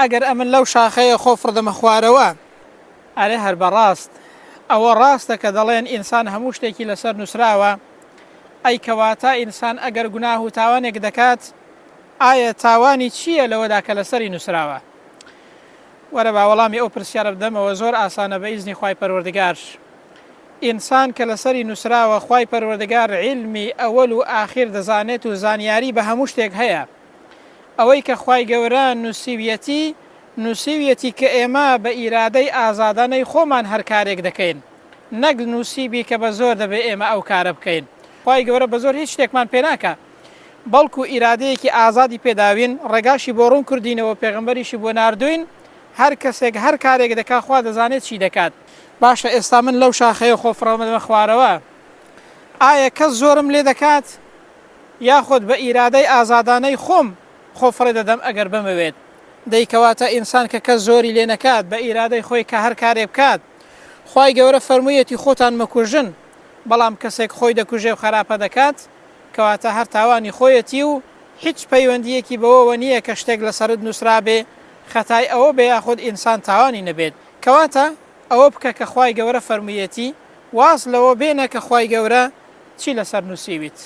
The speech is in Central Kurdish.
ئەگەر ئەمن لەو شاخەیە خۆ فڕدەمە خوارەوە؟ ئەرێ هەر بەڕاست ئەوە ڕاستە کە دەڵێن ئینسان هەموو شتێکی لەسەر نووسراوە؟ ئەی کەواتە ئینسان ئەگەر گوناه و تاوانێک دەکات ئایا تاوانی چییە لەوەدا کە لەسەری نووسراوە؟ وەرە با وەڵامی ئەو پرسیارە بدەمەوە زۆر ئاسانە بە ئیزنی خوای پەروەردگار ئینسان کە لەسەری نووسراوە خوای پەروەردگار عیلمی ئەوەل و ئاخیر دەزانێت و زانیاری بە هەموو شتێک هەیە ئەوەی کە خوای گەورە نووسیویەتی نووسیویەتی کە ئێمە بە ئیرادەی ئازادانەی خۆمان هەر کارێک دەکەین نەک نووسیبی کە بە زۆر دەبێ ئێمە ئەو کارە بکەین خوای گەورە بە زۆر هیچ شتێکمان پێ ناکا بەڵکو ئیرادەیەکی ئازادی پێداوین ڕێگاشی بۆ ڕوون کردینەوە پێغەمبەریشی بۆ ناردووین هەر کەسێک هەر کارێک دەکا خوا دەزانێت چی دەکات. باشە ئێستا من لەو شاخەیە خۆ فڕەمەدەمە خوارەوە ئایا کەس زۆرم لێ دەکات یاخود بە ئیرادەی ئازادانەی خۆم خۆ فڕێ دەدەم ئەگەر بمەوێت دەی کەواتە ئینسان کە کەس زۆری لێ نەکات بە ئیرادەی خۆی کە هەر کارێ بکات خوای گەورە فەرموویەتی خۆتان مەکوژن بەڵام کەسێک خۆی دەکوژێ و خەراپە دەکات کەواتە هەر تاوانی خۆیەتی و هیچ پەیوەندییەکی بەوەوە نییە کە شتێک لەسەرت نووسرابێ خەتای ئەوە بێ یاخود ئینسان تاوانی نەبێت کەواتە ئەوە بکە کە خوای گەورە فەرموویەتی واز لەوە بێنە کە خوای گەورە چی لەسەر نووسیویت.